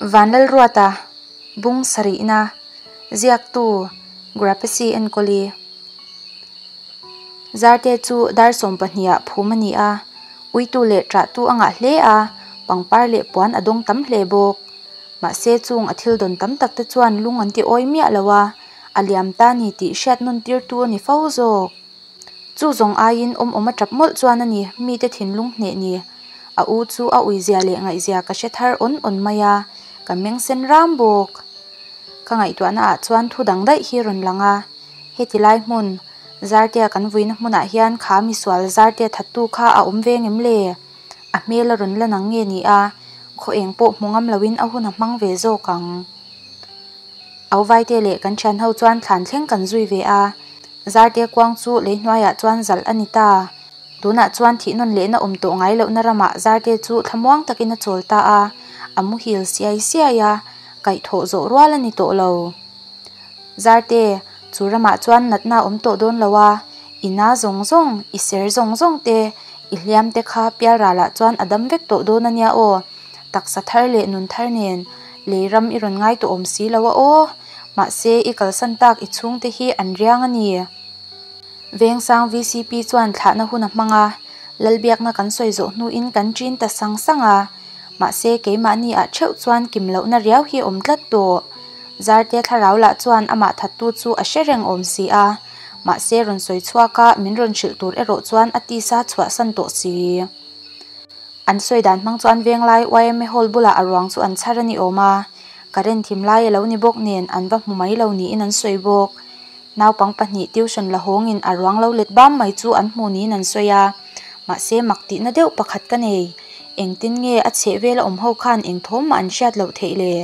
Vanlalruata, Bung sarihna, Ziaktu, Grapesi Enkawli. Zarte chu dar sawmpahnih ah phum a ni a, uitu leh ṭahtu a ngah hle a, pangpar leh puan a dawng tam hle bawk. Mahse chung a thil dawn tam tak te chuan lung an ti awi miah lo a, a liam ta ni tih hriat nawn tirtu a ni fo zawk. Chu zawng aiin awm awm a tap mawlh chuan a ni mite thinlung hneh ni. A u chu a uizia leh ngaihzia ka hre thar awn awn mai a, ka meng sen ram bawk. Ka ngaihtuahna ah chuan thu dang daih hi rawn lang a, heti lai hmun, Zartea kan vuina hmunah hian kha misual Zartea thattu kha a awm veng em le? A hmel a rawn la nang nge ni a, khaw eng pawh hmu ngam loin a hun a hmang ve zawk ang. Au Vaite leh kan thian ho chuan thlan thleng kan zui ve a, Zarte kuang chu lei hnuaiah chuan zalh a ni ta. Tunah chuan thih nawn lehna awm tawh ngai lohna ramah Zarte chu thlamuang takin a chawl ta a, a muhil siai siai a, kaihthawh zawh rual a ni tawh lo. Zarte, chu ramah chuan natna a awm tawh dawn lo a, i na zawng zawng, i ser zawng zawng te, i hliam te kha pialralah chuan a dam vek tawh dawn a nia aw. Taksa thar leh nun thar nen lei ram i rawn ngai tawh awm si lo a aw. Mahse, i kalsan tak i chhungte hi an riang a ni. Vengsang vcp chuan thlahna hun a hmang a, Lalbiakna kan sawi zawh hnuin kan ṭin ta sang sang a. Mahse, keimahni ah theuh chuan kim lohna riau hi awm tlat tawh. Zarte thlarau lah chuan amah thattu chu a hre reng awm si a. Mahse, rawn sawi chhuak a, min rawn hrilh tur erawh chuan a tisa chhuahsan tawh si. An sawi dan hmang chuan Venglai yma Hall bulah a ruang chu an chhar a ni awm a, current thim lai a lo ni bawk nen an va hmu mai lo niin an sawi bawk. Naupang pahnih tuition la hawngin a ruang lo let bam mai chu an hmu niin an sawi a, mahse mak tihna deuh pakhat ka nei. Engtin nge a chheh vela awm ho khan eng thawm mah an hriat loh theih le?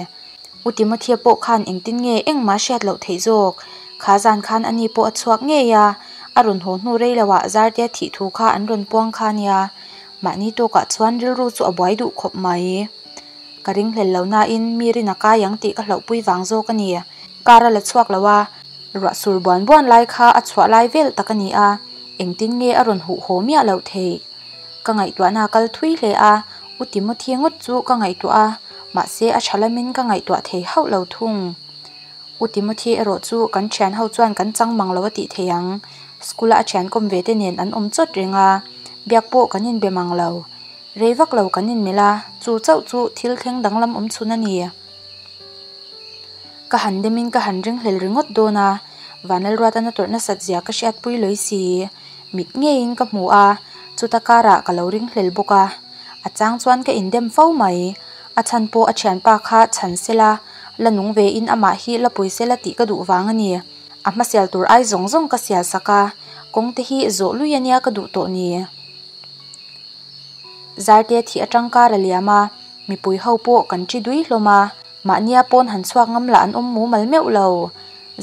U Timothea pawh khan engtin nge engmah hriat loh theih zawk? Kha zan khan ani pawh a chhuak ngei a, a rawn haw hnu rei loah Zartea thih thu kha an rawn puang kha nia. Mahni tawkah chuan rilru chu a buai duh khawp mai. Ka ringhlel lo nain mi rin a kai ang tih ka hlauhpui vang zawk a ni. Car a la chhuak lo a, ruah sur buan buan lai kha a chhuah lai vel tak a ni a, engtin nge a rawn huh haw miah loh theih? Ka ngaihtuahna a kal thui hle a, U Timothy ngawt chu ka ngaihtuah a, mahse a tha lamin ka ngaihtuah thei hauh lo thung. U Timothy erawh chu kan thian ho chuan kan chang mang lo a tih thei ang. School a a thian kawm ve te nen an awm chawt reng a, biak pawh kan inbe mang lo. Rei vak lo kan inmelh a, chu chauh chu thil thleng danglam awm chhun a ni. Ka han demin ka han ringhlel ringawt dawn a, Vanlalruatana tawrh nasat zia ka hriatpui lawi si. Mit ngeiin ka hmu a, chuta karah ka lo ringhlel bawk a. A chang chuan ka indem fo mai. A chhan pawh a thianpa kha chhan sela, la nung vein amah hi la pui sela tih ka duh vang a ni. A hmasial tur ai zawng zawng ka sial sak a, kawng te hi zawh lui ania ka duh tawh ni. Zarte thih atang kar a liam a, mipui ho pawh kan ṭi dui hlawm a, mahnia pawn han chhuak ngam lah an awm mumal meuh lo.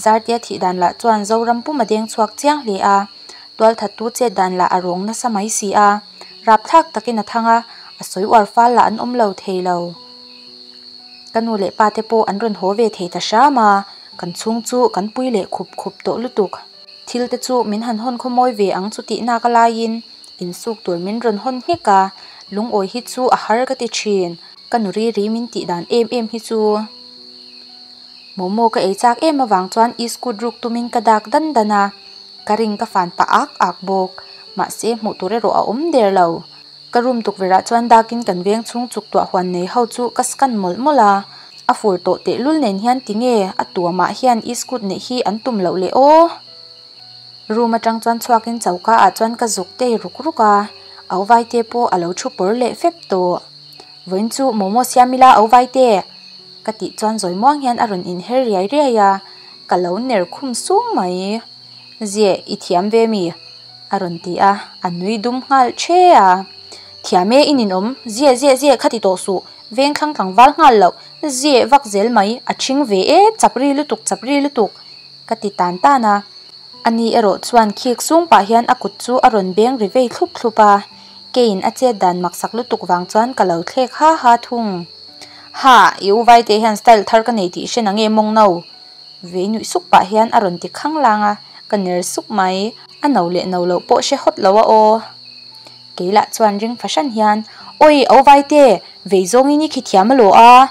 Zartea thih dan lah chuan Zoram pum a deng chhuak chiang hle a, tualthattu chet dan lah a rawng nasa mai si a, rapthlak takin a thang a, a sawi uar fal lah an awm lo thei lo. Ka nu leh pa te pawh an rawn haw ve thei ta hram a, kan chhung chu kan pui leh khup khup tawh lutuk. Thil te chu min han hawn khawmawi ve ang chu tih nak a laiin insuk tur min rawn hawn nghek a, lungawi hi chu a har ka ti thin, ka nu ri ri min tih dan em em hi chu. Momo ka ei chak em avang chuan iskut ruk tumin ka dak dan dan a, ka ring ka fan pah ak ak bawk, mahse hmuh tur erawh a awm der lo. Ka room tukverh ah chuan dakin kan veng chhung chuk tuah huan nei ho chu ka scan mawlh mawlh a, a fur tawh tehlul nen hian tinge a tuamah hian iskut neih hi an tum loh le aw. Room atang chuan chhuakin choka ah chuan ka zuk tei ruk ruk a, au vaite pawh a lo thu pawr leh fep tawh. Vawiin chu momo siam ila au vaite? Ka tih chuan zawi muang hian a rawn inher riai riai a, ka lo ner khum sung mai. Ziah i thiam ve mi? A rawn ti a, a nui dum nghal che a. Thiam e i ninawm, ziah ziah ziah kha ti tawh suh, veng thlang tlangval nghal loh, ziah vak zel mai, a ṭhing ve e, chap ri lutuk chap ri lutuk. Ka ti tan tan a, ani erawh chuan khik sung pah hian a kut chu a rawn beng ri vei thlup thlup a, keiin a chet dan maksak lutuk vang chuan ka lo thlek ha ha thung. Ha, i u Vaite hian style thar ka nei tih hre nange mawng no? Vei nuih suk pah hian a rawn ti khang lang a, ka ner suk mai, a no leh no loh pawh hre hawt lo a aw. Kei lah chuan ring fahran hian, Awi, au Vaite, vei zawngin i khithiam alaw a?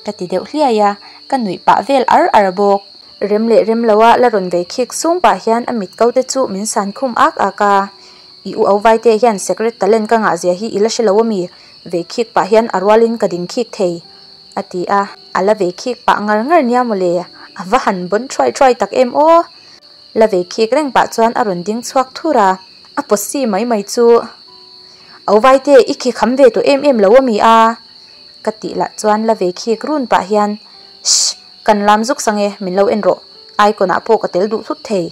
Ka ti deuh hliai a, ka nuih pah vel ar ar bawk. Rem leh rem loa la rawn vei khik sung pah hian a mit ko te chu min san khum ak ak a. I u au vaite hian secret talent ka ngah zia hi i la hre lo ami? Vei khik pah hian a rualin ka ding khik thei, a ti a. A la vei khik pah ngar ngar nia mawle, a va han bawn thuai thuai tak em aw! La vei khik reng pah chuan a rawn ding chhuak thur a, a posi mai mai chu. Au vaite i khi kham ve tawh em em lo ami a? Ka tih lah chuan la ve khik run pah hian, Shh! Kan lam zuk sang e, min lo en rawh. Icon ah pawh ka tel duh thut thei.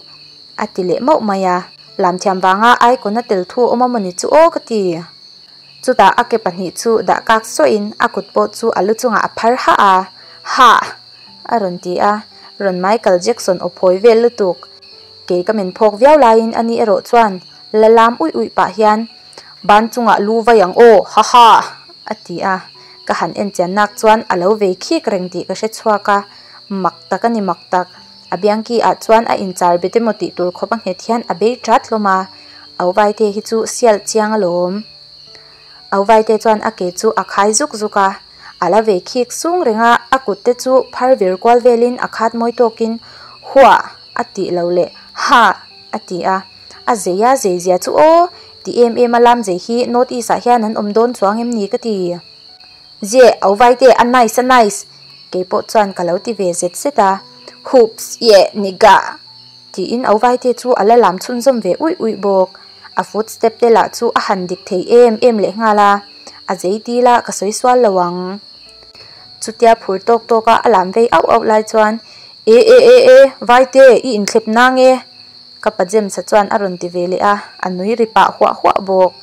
A ti leh mauh mai a. Lam thiam vanga icon a tel thu awm a mawni chu aw ka ti. Chutah a ke pahnih chu dah kak suahin a kut pawh chu a lu chungah a phar hah a, Hah! A rawn ti a, rawn Michael Jackson aw phawi vel lutuk. Kei ka men phawk viau laiin ani erawh chuan la lam uih uih pah hian, Ban chungah lu vai ang aw, ha ha! a ti a. Ka han en chian nak chuan a lo vei khik reng tih ka hre chhuak a, mak tak a ni mak tak. A biangki ah chuan a inchar bet emaw tih tur khawp a nghet hian a bei tat hlawm a, Auvaite hi chu sial chiang alawm. Auvaite chuan a ke chu a khai zuk zuk a, a la vei khik sung reng a, a kut te chu phar vir kual velin a khat mawi tawkin Huah! a tih lo leh Hah! a ti a. A zei a zei zia chu aw! Ti em em a lam zei hi North East ah hian an awm dawn chuang em ni ka ti. Zieh, Auvaite a nice a nice! Keipawh chuan ka lo ti ve zet zet a. Hoops! Yeah! Nigga! Tiin Auvaite chu a la lam chhunzawm ve uih uih bawk. A foot step te lah chu a han dik thei em em leh nghal a, a zei ti la ka sawi sual lo ang. Chutia phur tawk tawk a a lam vei auh auh lai chuan, E e e e, Vaite, i inthlep nang e! Ka pa James-a chuan a rawn ti ve leh a, a nui ri pah huah huah bawk.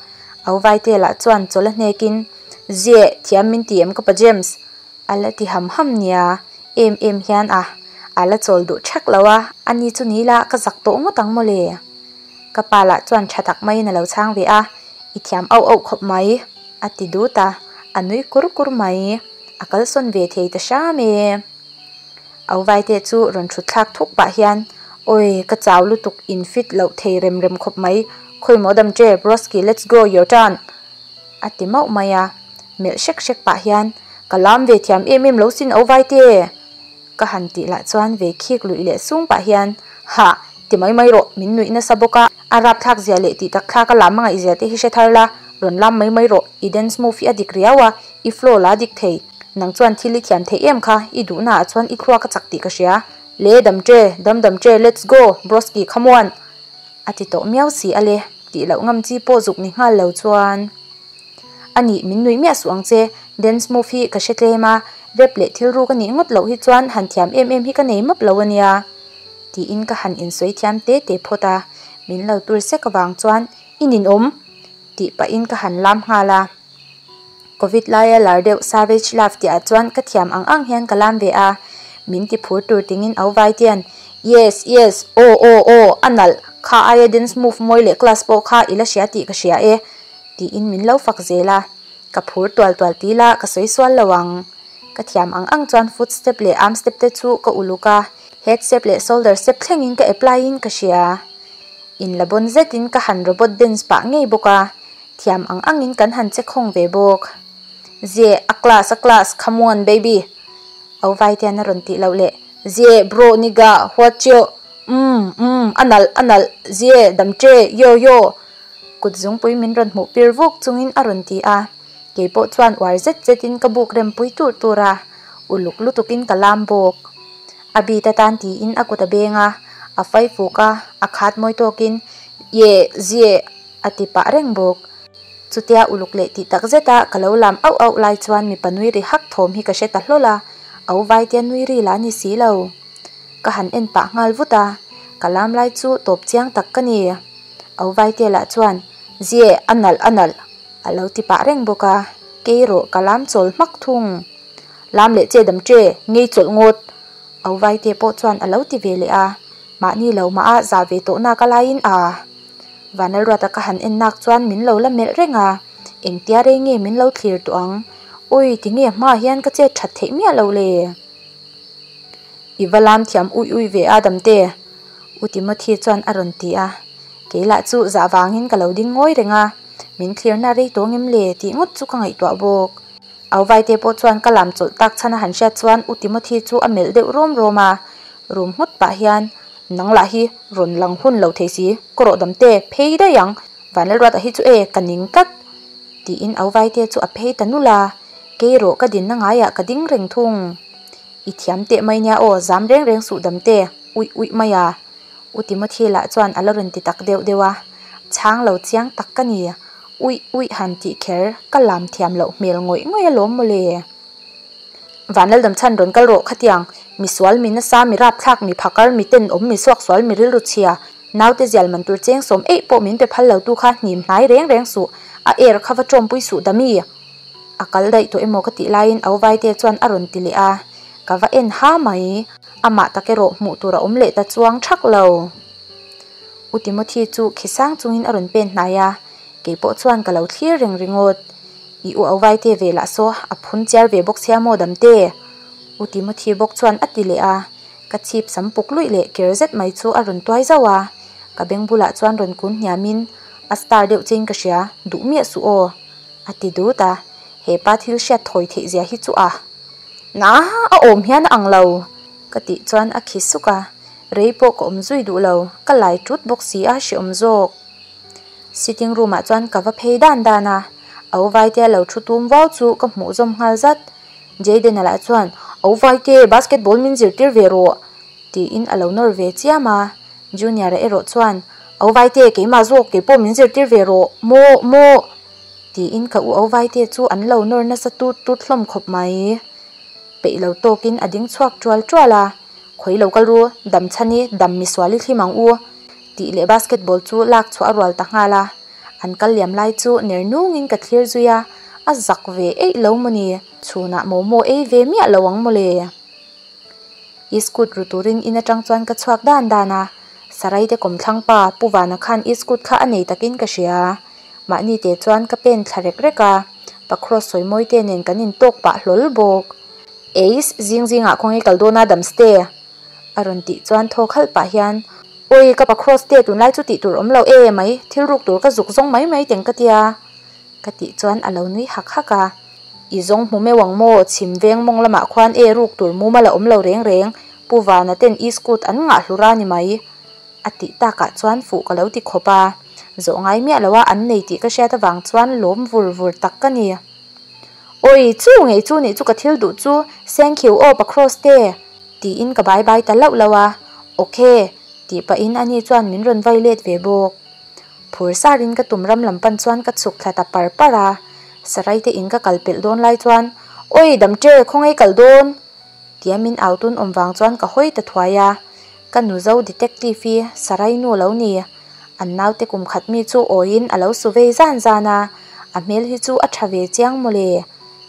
Auvaite lah chuan chawl a hnekin, Zieh, thiam min ti em ka pa James? A la ti ham ham nia, em em hian a, a la chawl duh thak lo a, a ni chu ni la ka zak tawh ngawt ang mawle. Ka pa lah chuan tha tak maiin a lo chhang ve a, I thiam auh auh khawp mai, a ti dut a, a nui kur kur mai, a kalsawn ve thei ta hram e. Auvaite chu rawn thut thlak thuk pah hian, Awi, ka chau lutuk in fit loh thei rem rem khawp mai, khawimaw dam che, Broski let's go, your turn! A ti mauh mai a, melh hrek hrek pah hian, Ka lam ve thiam em em lo sin Auvaite! Ka han tih lah chuan ve khik luih leh sung pah hian, Hah! Ti mai mai rawh, min nuih nasa bawk a, a rapthlak zia leh tih tak thlak a lam a ngaih zia te hi hre thar la, rawn lam mai mai rawh, i dance move hi a dik riau a, i flow la dik thei. Nang chuan thil i thiam theih em kha, i duhna ah chuan i thluak a chak tih ka hria. Le dam che, dam dam che, let's go, broski khamuan! A ti tawh miau si a le, tih loh ngam chi pawh zuk ni nghal lo chuan. A nih, min nuih miah suh ang che, dance move hi ka hre tlem a, rap leh thil ruk a nih ngawt loh hi chuan han thiam em em hi ka nei map lo a nia. Tiin ka han insawi thiam te te phawt a, min lo tur sek avang chuan i ninawm! Tih pahin ka han lam nghal a. Covid laia lar deuh Savage Love tihah chuan ka thiam ang ang hian ka lam ve a, min ti phur tur tingin au vai tian, Yes, yes, aw, aw, aw, a nalh, kha aia dance move mawi leh class pawh kha i la hria tih ka hria e, tiin min lo fak zel a. Ka phur tual tual ti la ka sawi sual lo ang. Ka thiam ang ang chuan foot step leh arm step te chu ka uluk a, head step leh shoulder step thlengin ka apply in ka hria. In la bawn zetin ka han robot dance pah ngei bawk a, Thiam ang angin kan han che khawng ve bawk. Zieh, a class, a class, come on baby! Au Vaitian a rawn tih loh leh, Zieh, bro, nigga, what yo? Umm, umm, a nalh, a nalh, zieh, dam che, yo, yo! Kut zungpui min rawn hmuh pir vuk chungin a rawn ti a. Kei pawh chuan uar zet zetin ka buk rem pui tur tur a, uluk lutukin ka lam bawk. A beat atan tiin a kut a beng a, a fai fuk a, a khat mawi tawkin, Yeh, zieh! A ti pah reng bawk. Chutia uluk leh tih tak zeta ka lo lam auh auh lai chuan mipa nui ri hak thawm hi ka hre ta hlawl a, au vaitia nui ri la ni si lo. Ka han en pah nghal vut a, ka lam lai chu tawp chiang tak ka ni. Au vaite lah chuan, Zie, a nalh, a nalh, a lo ti pah reng bawk a, kei rawh ka lam chawl hmak thung. Lam leh che dam che, ngei chawlh ngawt. Au vaite pawh chuan a lo ti ve leh a, mahni lo mah a zah ve tawh nak a laiin a. Vanlalruata ka han en nak chuan min lo la melh reng a, engtia rei nge min lo thlir tawh ang? Ui, tinge hmaah hian ka chet that theih miah lo le? I va lam thiam ui ui ve a Damte, U Timothy chuan a rawn ti a. Kei lah chu zah vangin ka lo ding ngawi reng a, min thlirna rei tawh ngem le tih ngawt chu ka ngaihtuah bawk. Au Vaite pawh chuan ka lam chawlh tak chhan a han hriat chuan U Timothy chu a melh deuh rawm rawm a, rum nghut pah hian, Nang lah hi rawn lang hun lo thei si, ka rawh dam te phei daih ang, Vanlalruata hi chu e, ka ning tlat, tiin Au Vaite chu a phei ta nulh a, kei rawh ka dinna ngaiah ka ding reng thung. I thiam teh mai nia aw, zam reng reng suh dam te, uih uih mai a. U Timothy lah chuan a la rawn ti tak deuh deuh a, chhang lo chiang tak ka ni, uih uih han tih kher ka lam thiam loh hmel ngawih ngawih alawm mawle. Vanlaldam chhan rawn kal rawh khatiang, misual, mi nasa, mi rapthlak, mi phakar, mi tenawm, mi suaksual, mi rilru chhia, naute zial man tur cheng sawm eih pawh min pe phal lo tu kha hnim hnai reng reng suh, a er kha va tawmpui suh dami. A kal daih tawh emaw ka tih laiin Au Vaite chuan a rawn ti leh a, ka va en ha mai. Amah tak erawh hmuh tur a awm leh ta chuang thak lo. U Timothy chu khi sang chungin a rawn pen hnai a, kei pawh chuan ka lo thlir reng ringawt. I u Au Vaite ve lah saw a phun chiar ve bawk sia maw damte? U Timothy bawk chuan a ti leh a, ka chhip sam puk luih leh ker zet mai chu a rawn tuai zauh a, ka beng bulah chuan rawn kun hniamin a star deuh chein ka hria, duh miah suh aw. A ti dut a, he pa thil hriat thawi theih zia hi chu a na a awm hian a ang lo ka tih chuan a khi suk a, rei pawh ka awm zui duh lo, ka lai tut bawk si a hreawm zawk. Sitting room ah chuan ka va phei dan dan a, Au Vaitea lo thu tum vau chu ka hmuh zawm nghal zat, Jayden-a lah chuan Au Vaite basketball min zirtir ve rawh tiin a lo nawr ve chiam a, Junior-a erawh chuan Au Vaite keimah zawk keipawh min zirtir ve rawh maw maw. Tiin ka u Ovaite chu an lo nawr nasa tut tut hlawm khawp mai. Peih lo tawkin a ding chhuak tual tual a, Khawi lo kal ru, dam chhan i dam misual i thlim ang u, tih leh basketball chu lak chhuah a rual ta nghal a. An kal liam lai chu ner nungin ka thlir zui a, a zak ve eih lo mawni, chhunah momo ei ve miah lo ang mawle. Iskut ru turin in atang chuan ka chhuak dan dan a, Sarai te kawmthlang pa Pu Vana khan iskut kha a nei takin ka hria. Mahni te chuan ka pen thla rek rek a, Pa Cross sawi mawi te nen kan intawk pah hlawl bawk. Eis, zing zingah khawnge kal dawn a Damste? A rawn tih chuan thaw khalh pah hian, Awi, ka Pa Cross te tunlai chu tih tur awm lo e mai, thil ruk tur ka zuk zawng mai mai teng ka tia. Ka tih chuan a lo nui hak hak a. I zawng hmu meuh ang maw? Chhim veng mawng lamah khuan e ruk tur mumal a awm lo reng reng, Pu Vana ten e-scoot an ngah hlur a ni mai. A tih takah chuan fuh ka lo ti khawp a, zawh ngai miah loa an nei tih ka hriat avang chuan lawm vur vur tak ka ni. Awi, chu ngei chu nih chu ka thil duh chu, thank you aw pa Kross te! Tiin ka bai bai ta lauh lauh a, ok tih pahin ani chuan min rawn vai let ve bawk. Phur sarin ka tum ram lam pan chuan ka chhuk thla ta par par a, Sarai te in ka kal pelh dawn lai chuan, Awi Damṭe, khawngaih kal dawn? tia min au tun awm vang chuan ka hawi ta thuai a, ka nu zo detective hi Sarai nu lo ni, an naute kum khat mi chu awiin a lo su vei zan zan a, a hmel hi chu a tha ve chiang mawle.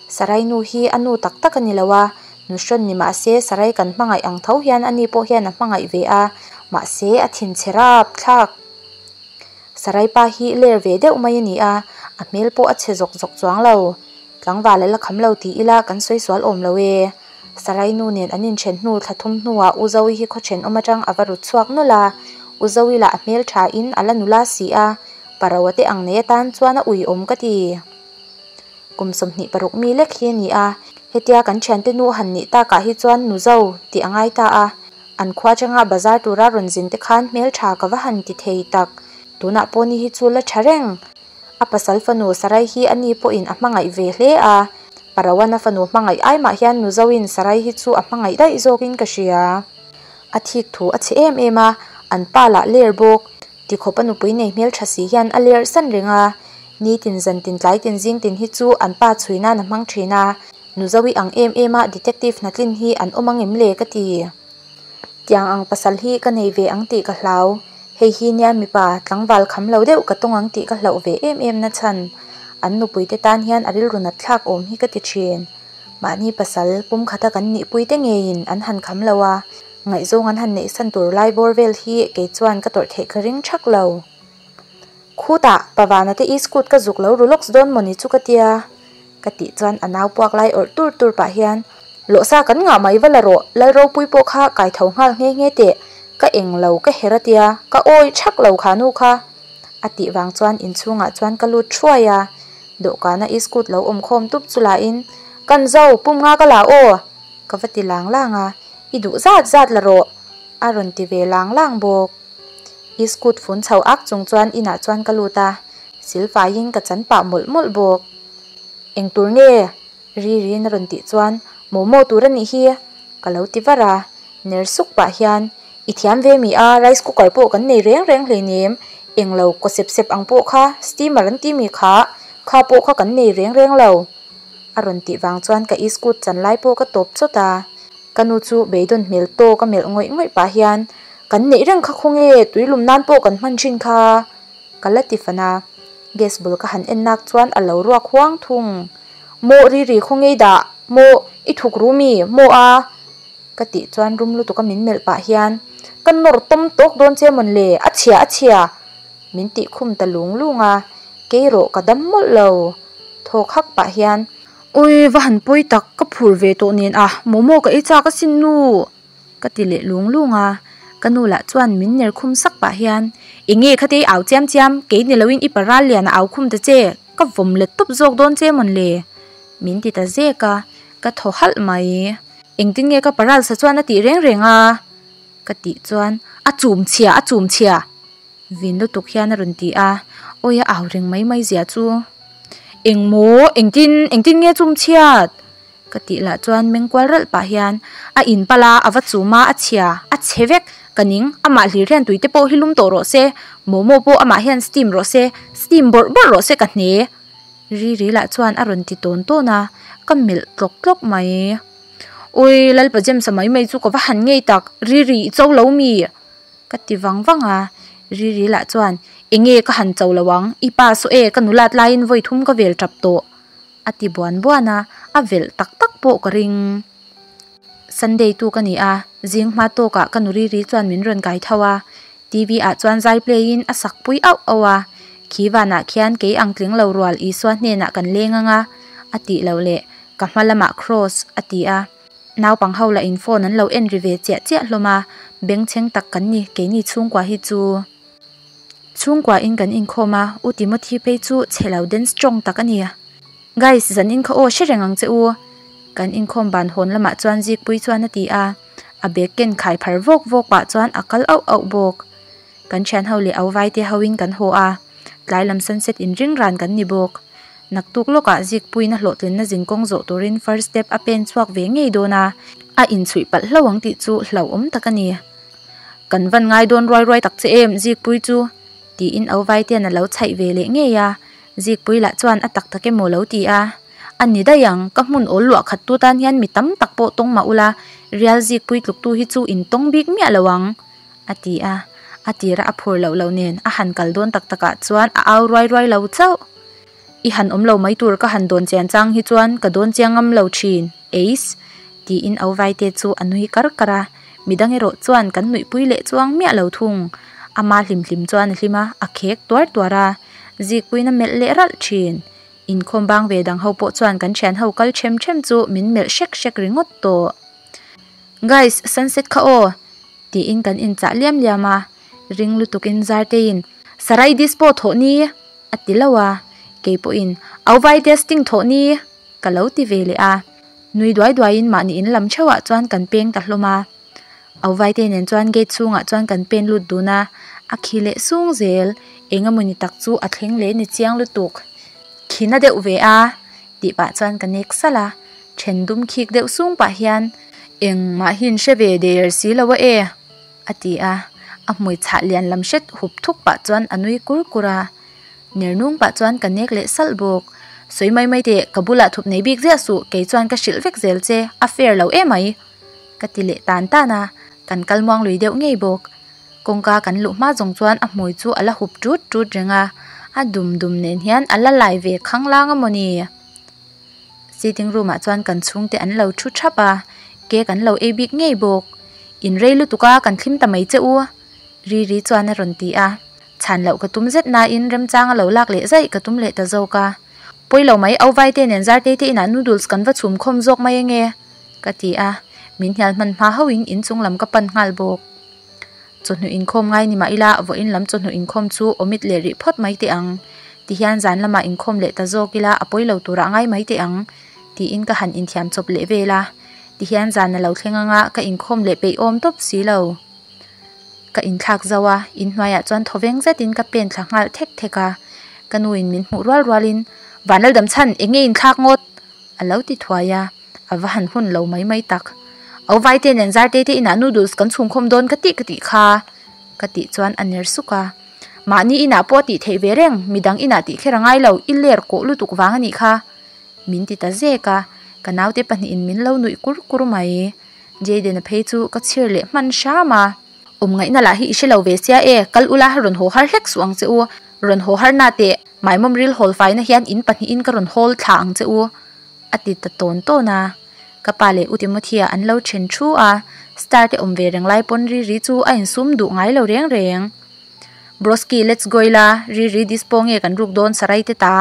Sarai nu hi a nu tak tak a ni lo a, nu hrawn ni mahse Sarai kan hmangaih ang tho hian ani pawh hian a hmangaih ve a, mahse a thinchhe rap thlak. Sarai pa hi ler ve deuh mai a ni a, a hmel pawh a chhe zawk zawk chuang lo. Tlangval a la kham lo ti ila kan sawi sual awm lo e. Sarai nu nen an inthen hnu thla thum hnuah U Zoe hi khaw thenawm atang a va rut chhuak nawlh a, U Zoe lah a hmel tha in a la nula si a, Paroa te ang nei atan chuan a uiawm ka ti. Kum 26 mi lek hi a ni a, hetia kan thiante nu han nih takah hi chuan nu zo tih a ngai ta a, an khua atanga bazar tura rawn zin te khan hmeltha ka va han ti thei tak. Tunah pawh ni hi chu la tha reng. A pasal fanu Sarai hi a ni pawhin a hmangaih ve hle a, Parawana fanu hmangaih ai mah hian nu zoin Sarai hi chu a hmangaih daih zawkin ka hria. A thik thu a chhe em em a, an pa lah ler bawk. Tikhawp a nupui nei hmeltha si hian a ler san reng a, nitin zantin tlaitin zingtin hi chu an pa chhui nan a hmang thin a, Nuzovi ang em em a detective hnatlin hi an awm ang em le ka ti. Tiang ang pasal hi ka nei ve ang tih ka hlau, hei hi nia mipa tlangval kham lo deuh ka tawng ang tih ka hlauh ve em em na chhan, an nupui te tan hian a rilru nat thlak awm hi ka ti thin. Mahni pasal pum khata kan nihpui te ngeiin an han kham lo a, Ngaihzawng an han neih san tur lai bawr vel hi kei chuan ka tawrh theih ka ring thak lo. Khutah, Pavana te iskut ka zuk lo ru lawks dawn mawni chu ka tia. Ka tih chuan a nau puak lai awrh tur tur pah hian, Lawhsa kan ngah mai va la rawh, Lal ropui pawh kha kai tho nghal nghe nghe teh, ka eng lo ka her a tia, ka awi thak lo kha nu kha. A tih vang chuan inchhungah chuan ka lut thuai a, dawhkana iskut lo awm khawm tup chu lahin, Kan zo, pum nga ka la aw! Ka va ti lang lang a, I duh zat zat la rawh! A rawn ti ve lang lang bawk. Iskut fun chho ak chung chuan inah chuan ka lut a, silfaiin ka chan pah mawlh mawlh bawk. Eng tur nge? Ririin a rawn tih chuan, Momo tur a nih hi! Ka lo ti var a, ner suk pah hian, I thiam ve mi a, rice cooker pawh kan nei reng reng hleinem, englo kaw sep sep ang pawh kha steamer an ti mi kha, kha pawh kha kan nei reng reng lo. A rawn tih vang chuan ka iskut chan lai pawh ka tawp chawt a, ka nu chu beidawn hmel tawk a melh ngawih ngawih pah hian, Kan neih reng kha khawnge, tuilum nan pawh kan hman thin kha. Ka la ti fan a, gas bul ka han en nak chuan a lo ruak huang thung. Maw Riri khawngei dah, maw i thuk ru mi, maw a? Ka tih chuan rum lutuk a min melh pah hian, Ka nawr tawm tawk dawn che mawn le, a chhia a chhia! Min tih khum ta lung lung a, kei rawh ka dam mawlh lo. Thawk hak pah hian, Ui va han pawi tak, ka phur ve tawh nen a, momo ka ei chak asin nu! Ka ti leh lung lung a, ka nu lah chuan min ner khum sak pah hian, Enge kha te i au chiam chiam, kei ni loin i paral lian a au khum ta che, ka vawm let tawp zawk dawn che mawn le? Min ti ta zek a, ka thaw halh mai. Engtin nge ka paral sa chuan a tih reng reng a? Ka tih chuan, A chum chhia, a chum chhia! Vin lutuk hian a rawn ti a, awi a au reng mai mai zia chu. Engmaw, engtin, engtin nge chum chhiat? Ka tih lah chuan meng kual ralh pah hian a in palh a, a va chum a, a chhia, a chhe vek, ka ning, amah hlir hian tui te pawh hi lum tawh rawh se, momo pawh amah hian steam rawh se, steam bawrh bawrh rawh se ka hne. Ri ri lah chuan a rawn ti tawn tawn a, ka melh tlawk tlawk mai. Ui, Lalpa James-a mai mai chu ka va han ngei tak, ri ri i cho lo mi? Ka ti vang vang a, Riri lah chuan, Enge ka han cho lo ang, i pa saw e, ka nulat laiin vawi thum ka vel tap tawh, a ti buan buan a, a velh tak tak pawh ka ring. Sunday tu ka ni a, zing hma tawkah ka nu Riri chuan min rawn kai tho a, TV ah chuan zai play in a sak pui auh auh a, khi vanah khian kei ang tling lo rual Isua hnenah kan leng ang a, a tih loh leh ka hma lamah cross a ti a. Naupang ho lah in phone an lo en ri ve chiah chiah hlawm a, bengchheng tak kan ni keini chhungkua hi chu. Chhungkua in kan inkhawm a, U Timothy phei chu chhe lo den strong tak a ni. Guys, zan in kha aw hre reng ang che u. Kan inkhawm ban hawn lamah chuan Zikpui chuan a ti a, a bag ken khai phar vawk vawk pah chuan a kal auh auh bawk. Kan thian ho leh au vaite ho in kan haw a, tlai lam sunset in ring ran kan ni bawk. Naktuk lawkah Zikpuiin a hlawhtlinna zinkawng zawh turin first step a pen chhuak ve ngei dawn a, a inchhuih palh hlo ang tih chu hlauhawm tak a ni. Kan van ngai dawn ruai ruai tak che em Zikpui chu? tiin au Vaitean a lo chhaih ve leh ngei a, Zikpui lah chuan a tak tak emaw lo ti a. A ni daih ang, ka hmun awl luah khat tu tan hian mi tam tak pawh tawng mah ula, Rial Zikpui tluktu hi chu in tawng bik miah lo ang. A ti a, a tira a phur loh loh nen a han kal dawn tak takah chuan a au ruai ruai lo chauh. I han awm lo mai tur ka han dawn chian chang hi chuan ka dawn chiang ngam lo thin, Ace, tiin au vaite chu a nui kar kar a, midang erawh chuan kan nuihpui leh chuang miah lo thung. Ama hlim hlim chuan a hlim a, a khek tuar tuar a, zikpuiin a melh leh ralh thin. Inkhawm bang ve dang ho pawh chuan kan thian ho kal them them chu min melh hrek hrek ringawt tawh. Guys, sunset kha aw! Tiin kan inchah liam liam a, ring lutukin Zarteiin, Sarai dispo thawh ni? a ti lo a, kei pawhin, Auvai testing thawh ni? ka lo ti ve leh a, nui duai duaiin mahni in lam theuhah chuan kan peng ta hlawm a. Auvaite nen chuan gate chhungah chuan kan pen lut dun a, a khi leh sung zel, eng emawni tak chu a thleng leh ni chiang lutuk. Khina deuh ve a, tih pah chuan ka nek salh a, then dum khik deuh sung pah hian, Engmah hi in hre ve der si lo a e, a ti a, a hmui chhah lian lam hret hup thuk pah chuan a nui kur kur a, ner nung pah chuan ka nek leh salh bawk. Sawi mai mai teh, ka bulah thup nei bik ziah suh, kei chuan ka hrilh vek zel che, a fair lo emai, ka ti leh tan tan a, kan kal muang lui deuh ngei bawk. Kawngka kan luh hma zawng chuan a hmui chu a la hup tut tut reng a, a dum dum nen hian a la lai ve khanglang a mawni? Sitting room ah chuan kan chhungte an lo thu thap a, cake an lo ei bik ngei bawk. In rei lutuk a, kan thlim ta mai che u, Riri chuan a rawn ti a. Chhan loh ka tum zet nain remchang a lo lak leh zaih ka tum leh ta zawk a. Pawi lo mai, Auvaite nen Zartei te inah noodles kan va chhum khawm zawk mai ange, ka ti a. Min hnial hman hma hauhin inchung lam ka pan nghal bawk. Chawhnu inkhawm ngai ni mah ila, vawiin lam chawhnu inkhawm chu awmit leh rih phawt mai teh ang. Tihian zan lamah inkhawm leh ta zawk ila a pawi lo turah ngai mai teh ang. Tiin ka han inthiam chawp leh vel a, tihian zan a lo thleng anga ka inkhawm leh peihawm tawp si lo. Ka inthlak zauh a, inhnuaiah chuan thawveng zetin ka pen thla nghal thek thek a, ka nuin min hmuh rual rualin, Vanlaldam chhan, eng nge inthlak ngawt? a lo ti thuai a, a va han hun lo mai mai tak. Au Vaite nen Zartei te inah noodles kan chhungkhawm dawn ka tih ka tih kha, ka tih chuan a ner suk a. Mahni inah pawh a tih theih ve reng, midang inah tih kher a ngai lo, i ler kawh lutuk vang a nih kha. Min ti ta zek a, ka naute pahnihin min lo nuih kur kur mai. Jayden-a phei chu ka chhir leh hman hram a. Awm ngaihna lah hi i hre lo ve sia e, kal ula rawn haw har hlek suh ang che u. Rawn haw har na teh, maimawm ril hawl faina hian in pahnihin ka rawn hawl thla ang che u, a ti ta tawn tawn a. Ka pa leh U Timothy-a an lo then thu a, star te awm ve reng lai pawn Riri chu a insum duh ngai lo reng reng. Broski, let's go ila, Riri dispo nge kan ruk dawn sarai te ta?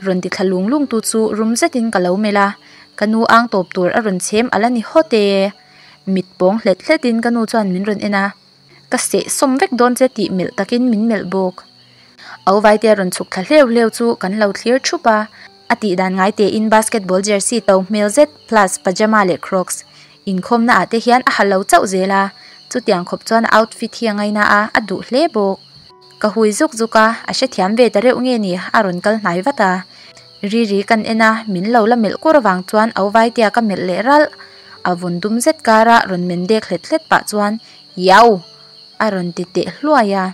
Rawn ti thla lung lung tu chu rum zetin ka lo melh a, ka nu ang tawp tur a rawn chhem a la ni hawt e. Mit pawng hlet hletin ka nu chuan min rawn en a, ka seh sawm vek dawn che tih melh takin min melh bawk. Au Vaite rawn chhuk thla hleuh hleuh chu kan lo thlir thup a, a tih dan ngai tein basketball jersey to hmel zet plus pajama leh crocs inkhawmna ah te hian a ha lo chauh zel a, chutiang khawp chuan a outfit hi a ngaina a, a duh hle bawk. Ka hui zuk zuk a, a hrethiam ve ta reuh nge ni a rawn kal hnai vat a. Riri kan en a, min lo la melh kur avang chuan au Vaitea ka melh leh ralh. A vun dum zet kara rawn men dek hlet hlet pah chuan, Iau! a rawn ti teh hluai a.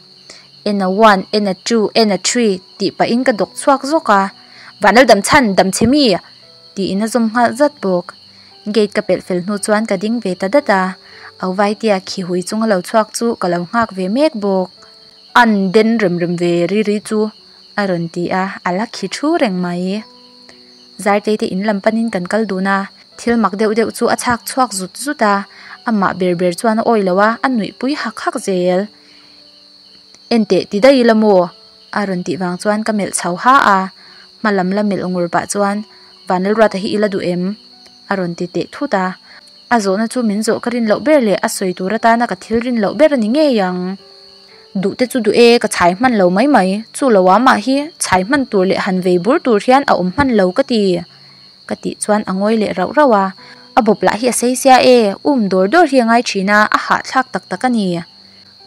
En a one, en a two, en a three tih pahin ka dawk chhuak zawk a. Vanlal dam chhan, dam chhe mi? tiin a zawm nghal zat bawk. Gate ka pelh fel hnu chuan ka ding ve ta dat a, au Vaitea khi hui chunga lo chhuak chu ka lo nghak ve mek bawk. An den rem rem ve ri ri chu a rawn ti a, a la khi thu reng mai. Zartei te in lam panin kan kal dun a, thil mak deuh deuh chu a chhak chhuak zut zut a, amah ber ber chuan a awih lo a, a nuihpui hak hak zel. Enteh ti daih ila maw? a rawn tih vang chuan ka melh chho ha a, hma lam la melh ngur pah chuan Vanlalruata hi ila duh em? a rawn ti teh thut a, a zawhna chu min zawh ka rin loh ber leh a sawi tur atana ka thil rin loh ber a ni ngei ang. Duh te chu duh e, ka chhai hman lo mai mai, chu lo ah mah hi chhai hman tur leh han vei bur tur hian a awm hman lo ka ti. Ka tih chuan a ngawi leh rauh rauh a, a bawp lah hi a sei sia e, um dawr dawr hi a ngai thin a, a hahthlak tak tak a ni.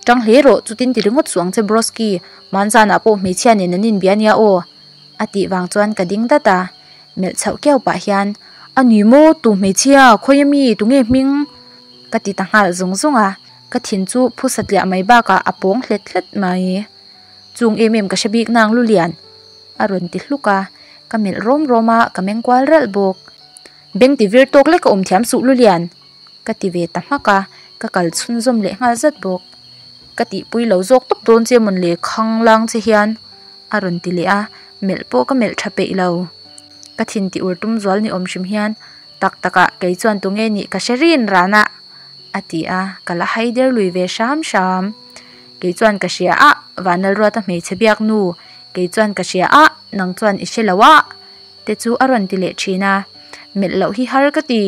Tang hle rawh, chutin ti ringawt suh ang che Broski, hmanzanah pawh hmeichhia nen an inbia nia aw, a tih vang chuan ka ding dat a, melh chhoh kiau pah hian, A ni maw, tu hmeichhia, khawi a mi, tunge hming? Ka ti ta nghal zung zung a, ka thin chu phu satliah mai bakah a pawng hlet hlet mai. Chung em em ka hre bik nang Lulian, a rawn ti hluk a, ka melh rawm rawm a, ka meng kual ralh bawk. Beng ti vir tawk lek a awm thiam suh Lulian, Ka ti ve ta hmak a, ka kal chhunzawm leh nghal zat bawk. Ka tihpui lo zawk tawp dawn che mawn le khang lang che hian a rawn ti leh a, melh pawh ka melh tha peih lo. Ka thin ti ur tum zual ni awm hrim hian tak takah kei chuan tunge nih ka hre rin ran a a ti a, ka la hai der lui ve hram hram. Kei chuan ka hria a, Vanlalruata hmeichhe biak nu, kei chuan ka hria a, nang chuan i hre lo a. Te chu a rawn ti leh thin a, melh loh hi har ka ti.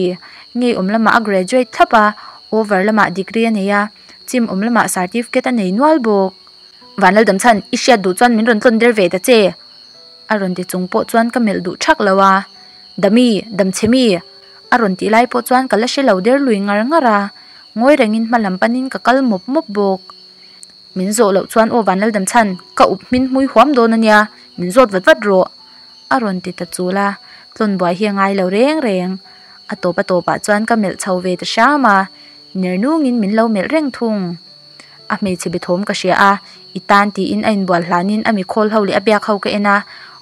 Ngei awm lamah a graduate thlap a, over lamah degree a nei a, chim awm lamah certificate a nei nual bawk. Vanlaldam chhan, i hriat duh chuan min rawn tlawn der ve ta che. A rawn ti chung pawh chuan ka melh duh thak lo a, Dami, damchhe mi? A rawn tih lai pawh chuan ka la hre lo der lui ngar ngar a, ngawi rengin hma lam panin ka kal mawp mawp bawk. Min zawh loh chuan aw Vanlaldam chhan, ka up hmin hmui huam dawn a nia, min zawt vat vat rawh. A rawn ti ta chul a, tlawn buai hi a ngai lo reng reng. A tawp a tawpah chuan ka melh chho ve ta hram a, ner nungin min lo melh reng thung. A hmeichhe be thawm ka hria a, i tan tiin a inbual hlanin a mikhawl ho leh a biak ho ka en a,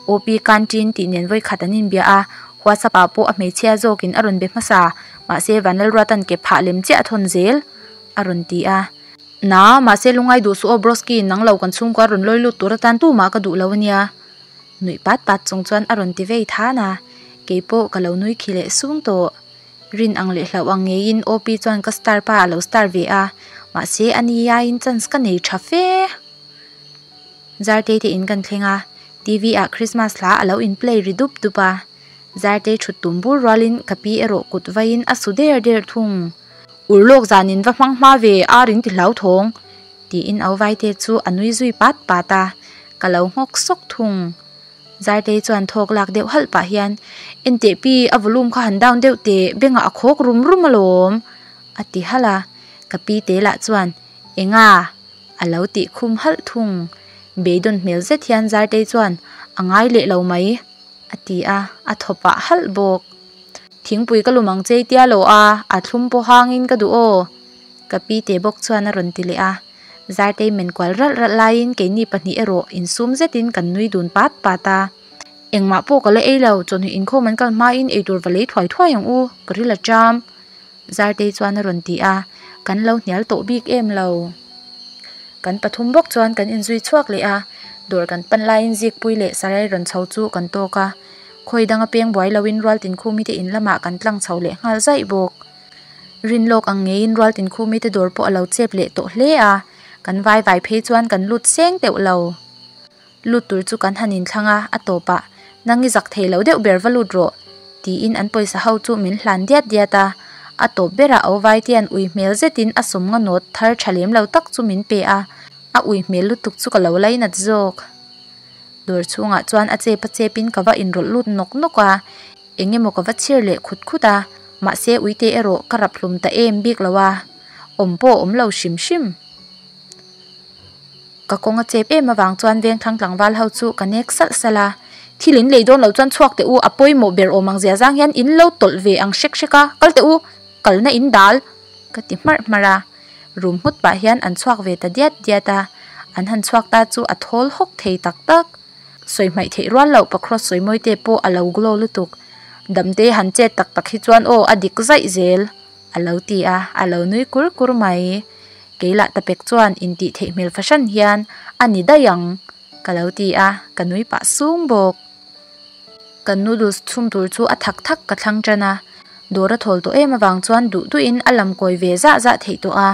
OP canteen tih nen vawikhat an inbia a, WhatsApp ah pawh a hmeichhia zawkin a rawn be hmasa, mahse Vanlalruata'n ke phah lem chiah a thawn zel, a rawn ti a. Na, mahse lungai duh suh aw Broski, nang lo kan chhungkua rawn lawi lut tur atan tumah ka duh lo ania. Nuih pat pat chung chuan a rawn ti vei than a, keipawh ka lo nui khi leh sung tawh. Rin ang leh hlauh ang ngeiin OP chuan ka star pa a lo star ve a, mahse a ni aiin chance ka nei tha fe. Zartei te in kan thleng a, TV ah Christmas hla a lo in play ri dup dup a. Zartei thut tum bur rualin ka pi erawh kut vaiin a su der der thung. Urlawk zanin va hmang hma ve ar in ti hlauthawng tiin au vaite chu a nui zui pat pat a, ka lo nghawk sawk thung. Zartei chuan thawk lak deuh halh pah hian, Enteh pi, a volume kha han down deuh teh, bengah a khawk rum rum alawm, a ti halh a. Ka pi te lah chuan, Enga? a lo tih khum halh thung. Beidawn hmel zet hian Zartei chuan, A ngai leh lo mai, a ti a, a thaw pah halh bawk. Thingpui ka lum ang che i tia lo a, a thlum pawh hangin ka duh aw, ka pi te bawk chuan a rawn ti leh a. Zartei men kual ralh ralh laiin keini pahnih erawh insum zetin kan nui dun pat pat a. Engmah pawh ka la ei lo, chawhnu inkhawm an kal hmain eitur va lei thuai thuai ang u, ka ril a ṭam. Zartei chuan a rawn ti a, kan lo hnial tawh bik em lo. Kan pathum bawk chuan kan inzui chhuak leh a, dawr kan pan laiin Zikpui leh Sarai rawn chho chu kan tawk a. Khawi danga peng buai loin Rualtinkhumi te in lamah kan tlang chho leh nghal zaih bawk. Rin lawk ang ngeiin Rualtinkhumi te dawr pawh a lo chep leh tawh hle a, kan vai vai phei chuan kan lut seng teuh lo. Lut tur chu kan han inthlang a, a tawpah, Nang i zak thei lo deuh ber va lut rawh, tiin an pawisa ho chu min hlan diat diat a. A tawp berah Auvaitian ui hmel zetin a sawmnga nawt thar tha lem lo tak chu min pe a, a ui hmel lutuk chu ka lo lainat zawk. Dawr chhungah chuan a chep a chepin ka va inrawlh lut nawk nawk a, eng emaw ka va chhir leh khut khut a, mahse uite erawh ka rap hlum ta em bik lo a, awm pawh a awm lo hrim hrim. Ka kawng a chep em avang chuan vengthlang tlangval ho chu ka nek salh salh a, Thil in lei dawn lo chuan chhuak teh u, a pawimawh ber awm ang zia zang hian in lo tawlh ve ang hrek hrek a, kal teh u, kalna in dal ka ti hmarh hmarh a. Rum nghut pah hian an chhuak ve ta diat diat a, an han chhuak ta chu a thawl hawk thei tak tak. Sawi hmaih theih rual loh pakrawt sawi mawi te pawh a lo glow lutuk. Damte han chet tak tak hi chuan aw a dik zaih zel. A lo ti a, a lo nui kur kur mai. Kei lah tapek chuan intih theih hmel fahran hian a ni daih ang ka lo ti a, ka nui pah sung bawk. Kan noodles chhum tur chu a thak thak ka thlang tan a, dawr a thawl tawh em avang chuan duh duhin a lam kawi ve zah zah theih tawh a.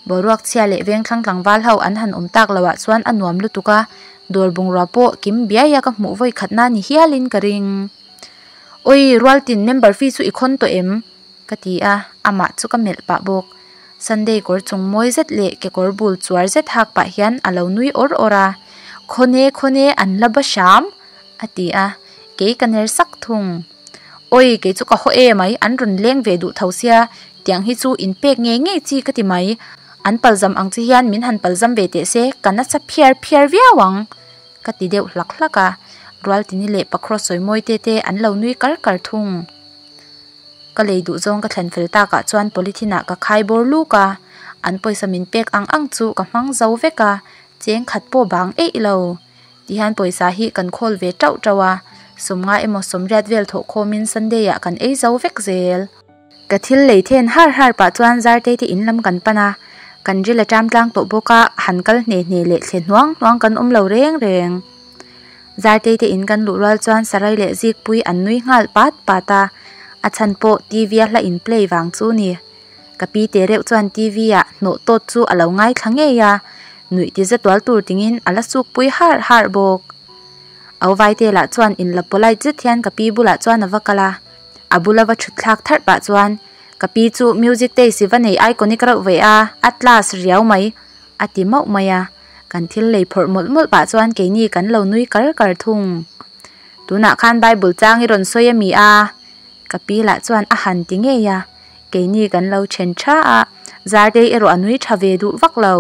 Boruak chhia leh vengthlang tlangval ho an han awm tak loh ah chuan a nuam lutuk a, dawr bungrua pawh kim biai a ka hmuh vawi khatna ni hialin ka ring. Awi, Rualtin member fee chu i khawn tawh em? Ka ti a, amah chu ka melh pah bawk. Sunday kawr chung mawi zet leh kekawr bul chuar zet hak pah hian a lo nui awr awr a, Khawne khawne an la ba hram? a ti a, kei ka ner sak thung. Awi kei chu ka haw e mai, an rawn leng ve duh tho sia, tiang hi chu in pek ngei ngei chi ka ti mai. An palzam ang chi hian min han palzam ve teh se, ka nasa phiar phiar viau ang. Ka ti deuh hlak hlak a, Rualtini leh Pakhraw sawimawi te te an lo nui kar kar thung. Ka lei duh zawng ka thlen fel takah chuan polythene ah ka khai bawr luk a, an pawisa min pek ang ang chu ka hmang zo vek a, cheng khat pawh bang eih lo. Tihian pawisa hi kan khawl ve tauh tauh a, sawmnga emaw sawmriat vel thawh khawmin Sunday ah kan ei zo vek zel. Ka thil lei then har har pah chuan Zartei te in lam kan pan a, kan ril a ṭam tlang tawh bawk a, han kal hne hne leh thle hnuang hnuang kan awm lo reng reng. Zartei te in kan luh rual chuan Sarai leh Zikpui an nui nghal pat pat a, a chhan pawh TV a hla in play vang chu ni. Ka pi te reuh chuan TV ah hnawh tawt chu a lo ngaithla ngei a, nuih ti za tual tur tingin a la sukpui har har bawk. Au Vaite lah chuan in la polite zet hian ka pi bulah chuan a va kal a, a bula va thut thlak tharh pah chuan ka pi chu music taste i va nei iconic reuh ve a, a class riau mai. A ti mauh mai a, kan thil lei phawrh mawlh mawlh pah chuan keini kan lo nui kar kar thung. Tunah khan Bible chang i rawn sawi a mi a? Ka pi lah chuan a han ti ngei a, keini kan lo then tha a, Zartei erawh a nui tha ve duh vak lo.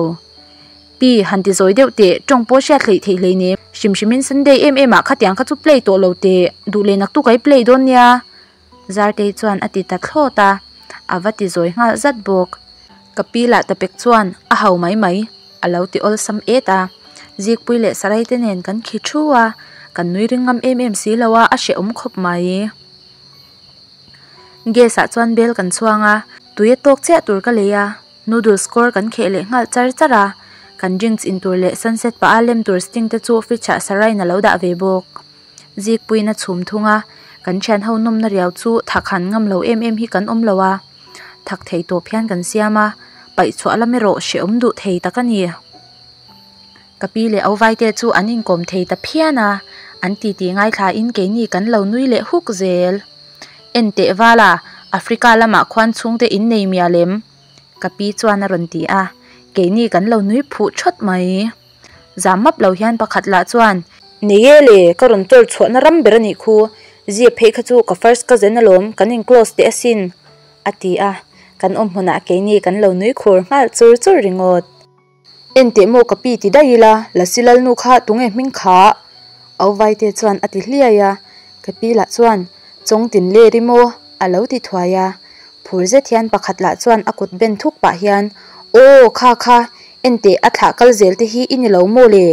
Pi, han ti zawi deuh teh, tawng pawh hriat hleih theih hlei nem. Hrim hrimin Sunday em em ah khatiang kha chu play tawh lo teh, duh leh naktuk a i play dawn nia. Zartei chuan a ti ta thlawt a, a va ti zawi nghal zat bawk. Ka pi lah tapek chuan a hau mai mai a lo ti awlsam et a, Zikpui leh Sarai te nen kan khi thu a, kan nui ring ngam em em si lo a, a hrehawm khawp mai. Gas ah chuan bel kan chhuang a, tui a tawk chiah tur ka lei a, noodles kawr kan kheh leh nghal char char a, kan drinks in tur leh sunset pah a lem tur sting te chu fridge ah Sarai in a lo dah ve bawk. Zikpuiin a chhum thung a, kan thian ho nawmna riau chu thak han ngam lo em em hi kan awm lo a. Thak thei tawp hian kan siam a, paih chhuah lam erawh hrehawm duh thei tak a ni. Ka pi leh au vaite chu an inkawm thei ta phian a, an titi ngaithlain keini kan lo nui leh huk zel. En teh val a, Africa lamah khuan chhungte in nei mial em? Ka pi chuan a rawn ti a, keini kan lo nui phuh thawt mai. Zam map lo hian pakhat lah chuan. Nei e le, ka rawn chawr chhuahna ram ber a nih khu, Zia phei kha chu ka first cousin alawm, kan in close teh asin, a ti a, kan awm hmunah keini kan lo nui khur nghal chur chur ringawt. Enteh maw ka pi ti daih ila, Lasi Lalnu kha tunge hming kha? Au Vaite chuan a ti hliai a, ka pi lah chuan, Chawng tin ler i maw? a lo ti thuai a. Phur zet hian pakhat lah chuan a kut ben thuk pah hian, Aw, kha kha, enteh a thlah kal zel te hi i ni lo maw le?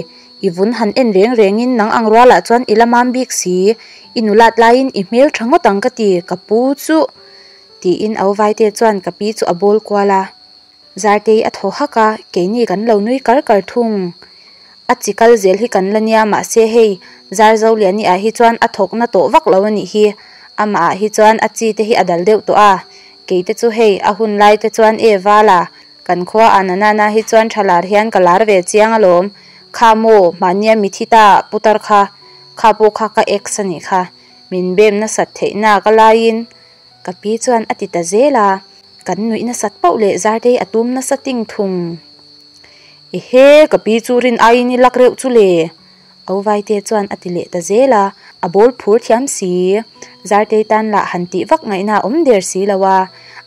I vun han en reng rengin nang ang rualah chuan i la mam bik si, i nulat laiin i hmel tha ngawt ang ka ti, ka pu chu. Tiin Au Vaite chuan ka pi chu a bawl kual a. Zartei a thaw hak a, keini kan lo nui kar kar thung. A chi kal zel hi kan la nia, mahse hei Zarzoliani ah hi chuan a thawk na tawh vak lo a nih hi. Amah ah hi chuan a chi te hi a dal deuh tawh a, kei te chu hei a hun lai te chuan e vala, kan khua ah nanana hi chuan tha lar hian ka lar ve chiang alawm. Kha maw, mahnia mithi ta putar kha, kha pawh kha ka ex a nih kha, min bem nasat theih nak a laiin Ka pi chuan a ti ta zel a, kan nuih nasat pauh leh Zartei a tum nasa ting thung. Ehe, ka pi chu rin aiin i lak reuh chu le? Auvaite chuan a ti leh ta zel a, a bawl phur thiam si. Zartei tan lah han tih vak ngaihna a awm der si lo a,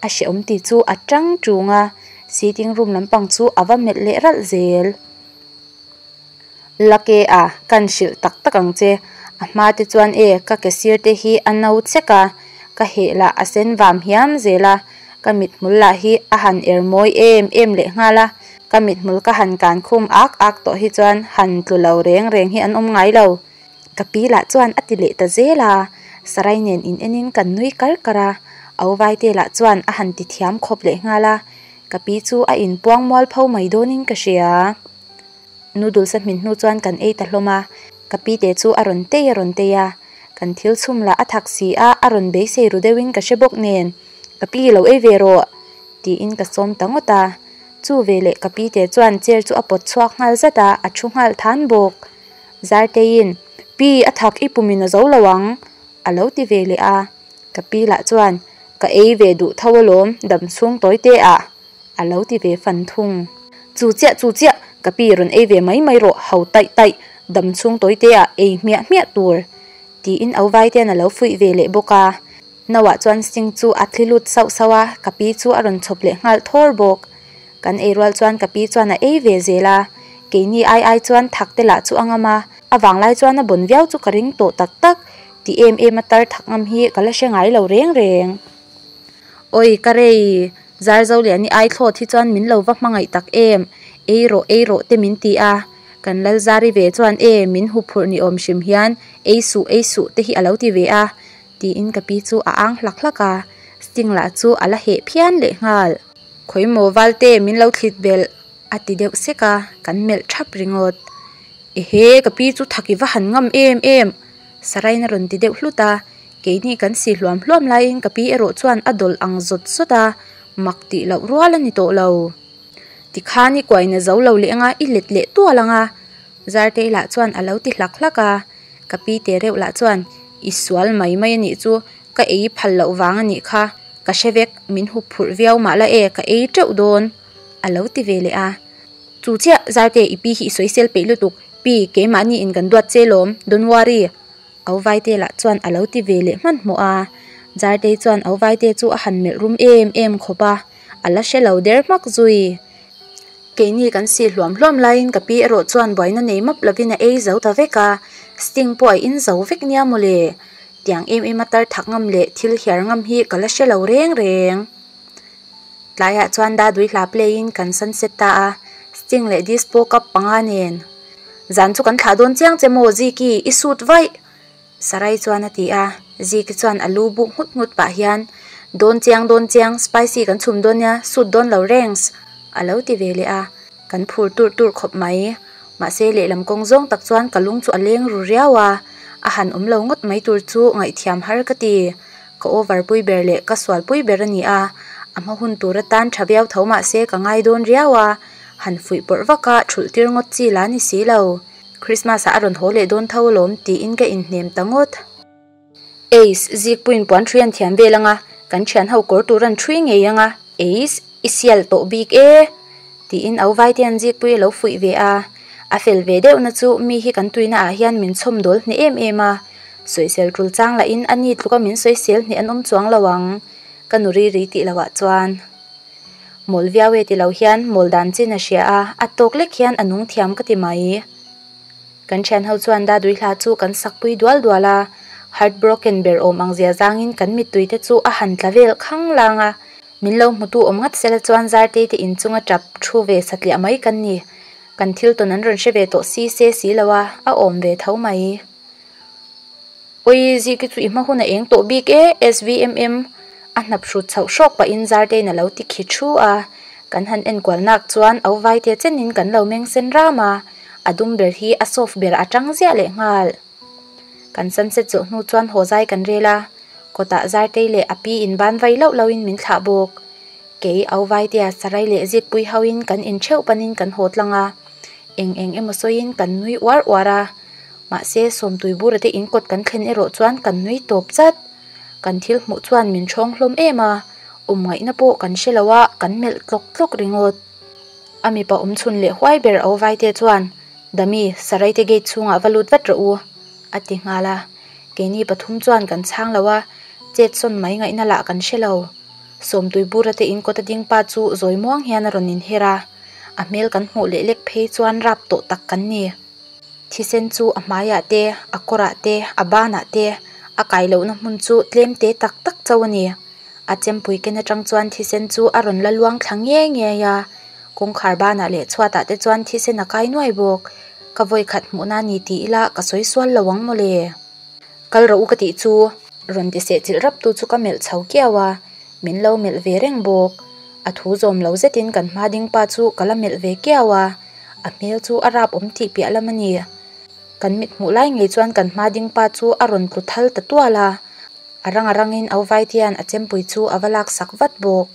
a hrehawm tih chu a tang tung a, sitting room lampang chu a va melh leh ralh zel. Lake a, kan hrilh tak tak ang che. A hma te chuan e, ka ke sir te hi a no chek a, ka heh lah a sen vam hiam zel a, ka mithmul lah hi a han er mawi em em leh nghal a, ka mithmul ka han kan khum ak ak tawh hi chuan han tlu lo reng reng hi an awm ngai lo. Ka pi lah chuan a ti leh ta zel a, Sarai nen in enin kan nui kar kar a, Auvaite lah chuan a han ti thiam khawp leh nghal a, ka pi chu a inpuang mual pho mai dawnin ka hria. Noodles a hmin hnu chuan kan ei ta hlawm a, ka pi te chu a rawn tei a rawn tei a, kan thil chhum lah a thak si a, a rawn beisei ru deuhin ka hre bawk nen, Ka pi lo ei ve rawh tiin ka sawm ta ngawt a, chu veleh ka pi te chuan chair chu a pawt chhuak nghal zat a, a thu nghal than bawk. Zarteiin, Pi a thak i pumin a zo lo ang a lo ti ve leh a, ka pi lah chuan, Ka ei ve duh tho alawm dam chhung tawi te ah. A lo ti ve fan thung. Chu chiah chu chiah, ka pi rawn ei ve mai mai rawh, ho taih taih, dam chhung tawi te ah ei hmiah hmiah tur. Tiin au vai ten a lo fuih ve leh bawk a. No ah chuan sing chu a thli lut sauh sauh a, ka pi chu a rawn chhawp leh nghal thawr bawk. Kan ei rual chuan ka pi chuan a ei ve zel a, keini ai ai chuan thak te lah chu a ngam a, a vanglai chuan a bawn viau chu ka ring tawh tak tak, ti em em a tar thak ngam hi ka la hre ngai lo reng reng. Awi ka rei, Zarzoliani ai thlawt hi chuan min lo va hmangaih tak em, ei rawh ei rawh te min ti a, kan Lalzari ve chuan e min huphurh ni awm hrim hian ei suh ei suh te hi a lo ti ve a, tiin ka pi chu a ang hlak hlak a, Sting lah chu a la heh phian leh nghal. Khawimaw Valte min lo thlit belh a ti deuh sek a, kan melh thap ringawt. Ehe ka pi chu thak i va han ngam em em, Sarain a rawn ti deuh hlut a, Keini kan si hluam hluam laiin ka pi erawh chuan a dawlh ang zawt zawt a, mak tih loh rual a ni tawh lo. Tikhan i kuaina zo lo leh anga i let leh tual ang a, Zartei lah chuan a lo ti hlak hlak a, ka pi te reuh lah chuan i sual mai mai a nih chu, ka ei phal loh vang a nih kha, ka hre vek, min hup phurh viau mah la e, ka ei teuh dawn a lo ti ve leh a. Chu chiah Zarte i pi hi i sawisel peih lutuk, pi keimahni in kan duat che lawm, don't worry. Au Vaite lah chuan a lo ti ve leh hmanhmawh a, Zartei chuan Au Vaite chu a han melh rum em em khawp a, a la hre lo der hmak zui. Keini kan sih hluam hluam laiin ka pi erawh chuan buaina nei map lovin a ei zo ta vek a, sting pawh a in zo vek nia mawle. Tiang em em a tar thak ngam leh thil hiar ngam hi ka la hre lo reng reng. Tlaiah chuan Dadui hla play in kan sunset ta a, Sting leh Dispo cup panga nen. Zan chu kan thlah dawn chiang che maw Ziki, i suit vaih! Sarai chuan a ti a, Ziki chuan a lu buk nghut nghut pah hian, Dawn chiang dawn chiang, spicy kan chhum dawn nia, suit dawn lo rengs! A lo ti ve leh a, kan phur turh turh khawp mai. Mahse lehlam kawng zawng tak chuan ka lung chu a leng ru riau a, a han awm lo ngawt mai tur chu ngaihthiam har ka ti. Ka over pui ber leh ka sual pui ber a ni a, a hma hun tur atan tha viau tho mah se ka ngai dawn riau a, han fuih pawrh vak a thulh tir ngawt chi la ni si lo. Christmas ah a rawn haw leh dawn tho alawm tiin ka inhnem ta ngawt. Ace, Zikpuiin puan ṭhui an thiam vel anga, kan ṭhian ho kawr tur an ṭhui ngei anga, Ace, i sial tawh bik e! Tiin au Vaitea'n Zikpui a lo fuih ve a. A fel ve deuh na chu mi hi kan tuina ah hian min chhawm dawl hneh em em a, sawisel tul chang lah in a ni tluka min sawisel hneh an awm chuang lo ang, ka nu ri ri tih loh ah chuan. Mawl viau e ti lo hian mawl dan chin a hria a, a tawk lek hian a nung thiam ka ti mai. Kan thian ho chuan Dadui hla chu kan sak pui dual dual a, heartbroken ber awm ang zia zangin kan mittui te chu a han tla vel khang lang a, min lo hmutu awm ngat sela chuan Zartei te inchunga tap thu ve satliah mai kan ni. Kan thil tawn an rawn hre ve tawh si se si lo a, a awm ve tho mai. Awi ziki chu i hma hun a eng tawh bik e, SVMM a hnap hrut chhoh hrawk pahin Zartein a lo ti khi thu a, kan han enkual nak chuan au vaite chenin kan lo meng sen ram a, a dum ber hi a soft ber a tang ziah leh nghal. Kan sunset zawh hnu chuan haw zai kan rel a, kawtah Zartei leh a pi in ban vai loh lohin min thlah bawk. Kei au vaitea sarai leh zikpui hoin kan intheuh panin kan haw tlang a, eng eng emaw sawiin kan nui uar uar a. Mahse, Sawmtui bura te in kawt kan thlen erawh chuan kan nui tawp chat. Kan thil hmuh chuan min ṭhawng hlawm em a, awm ngaihna pawh kan hre lo a, kan melh tlawk tlawk ringawt. A mipa awm chhun leh huai ber au vaite chuan, Dami, Saraite gate chhungah va lut vat rawh u, a ti nghal a. Keini pathum chuan kan chhang lo a, chet sawn mai ngaihna lah kan hre lo. Sawmtui bura te in kawt a ding pa chu zawi muang hian a rawn inher a, a hmel kan hmuh leh lek phei chuan rap tawh tak kan ni. Thisen chu a hmaiah te, a kawrah te, a banah te, a kai lohna hmun chu tlem te tak tak chauh a ni. A chempui ken atang chuan thisen chu a rawn la luang thla nge nge a, kawngkhar banah leh chhuatah te chuan thisen a kai nuai bawk. Ka vawi khat hmuhna ni ti ila ka sawi sual lo ang mawle. Kal rawh u ka tih chu rawn ti seh chilh rap tu chu ka melh chho kiau a, min lo melh ve reng bawk. A thu zawm lo zetin kan hma ding pa chu ka la melh ve kiau a. A hmel chu a rap awm tih piah lam a ni. Kan mit hmuh lai ngei chuan kan hma ding pa chu a rawn tlu thal ta tual a, a rang a rangin au Vaitian a chempui chu a va laksak vat bawk.